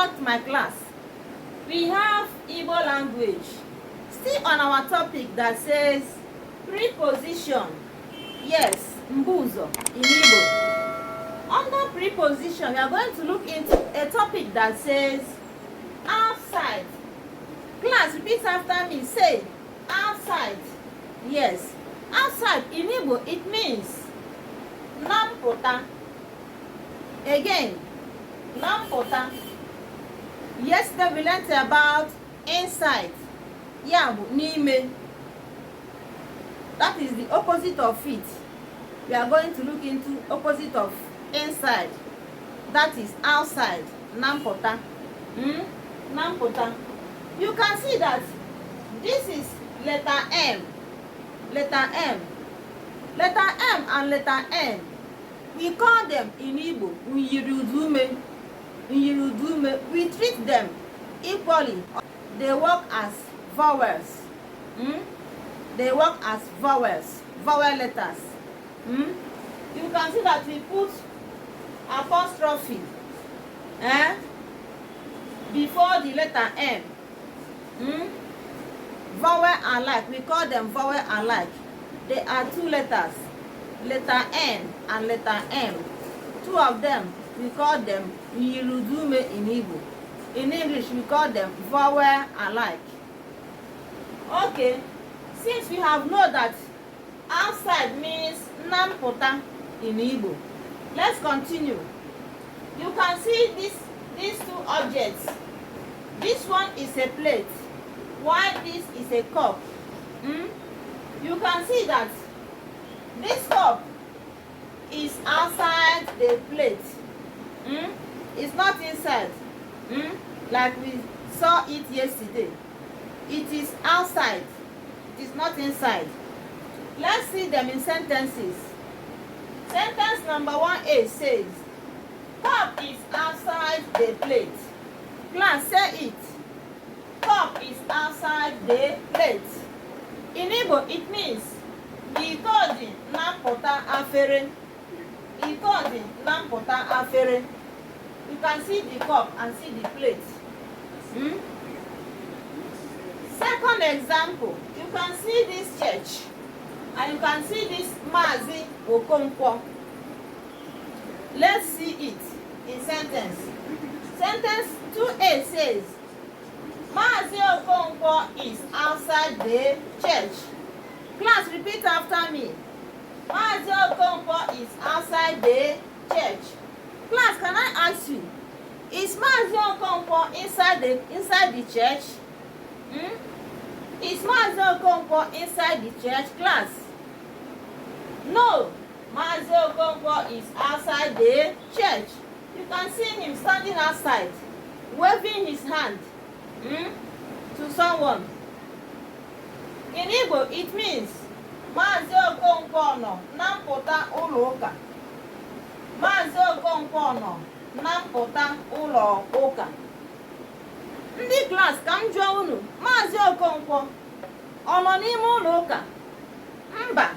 back to my class. We have Igbo language. Still on our topic that says preposition. Yes, mbuzo in Igbo. Under preposition, we are going to look into a topic that says outside. Class, repeat after me. Say outside. Yes, outside in Igbo it means nampota. Again, nampota. Yesterday we learned about inside. Yabu n'ime. That is the opposite of it. We are going to look into opposite of inside. That is outside. Nampota. Nampota. You can see that this is letter M. Letter M. Letter M and letter N. We call them in Igbo unyirudume. Unyirudume. We treat them equally. They work as vowels. They work as vowels. Vowel letters. You can see that we put apostrophe before the letter M. Vowel alike. We call them vowel alike. They are two letters. Letter N and letter M. Two of them, we call them Yirudume in Igbo. In English, we call them vowel alike. Okay, since we have known that outside means nampota in Igbo, let's continue. You can see these two objects. This one is a plate, while this is a cup. You can see that this cup is outside the plate. It's not inside. Like we saw it yesterday. It is outside. It is not inside. Let's see them in sentences. Sentence number 1A says, cup is outside the plate. Class, say it. Cup is outside the plate. In Igbo, it means Ikodi nampota afere. Ikodi nampota afere. You can see the cup and see the plate. Second example, you can see this church and you can see this Mazi Okonkwo. Let's see it in sentence. Sentence 2A says, Mazi Okonkwo is outside the church. Class, repeat after me. Mazi Okonkwo is outside the church. Class, can I ask you, is Mazi Okonkwo inside the church? Is Mazi Okonkwo inside the church? Class? No. Mazi Okonkwo is outside the church. You can see him standing outside, waving his hand to someone. In Igbo, it means Mazi Okonkwo no na mpụta ụlọ ụka. Mazi Okonkwo no na mpụta ụlọ ụka. Ndị klas, ka m jụọ unu, Mazi Okonkwo ọ nọ n'ime ụlọ ụka? Mba.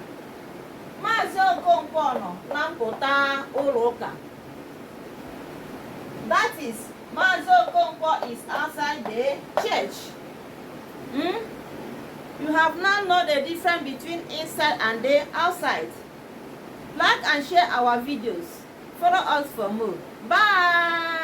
Mazi Okonkwo nọ na mpụta ụlọ ụka. That is, Mazi Okonkwo is outside the church. You have now known the difference between inside and the outside. Like and share our videos. Follow us for more. Bye.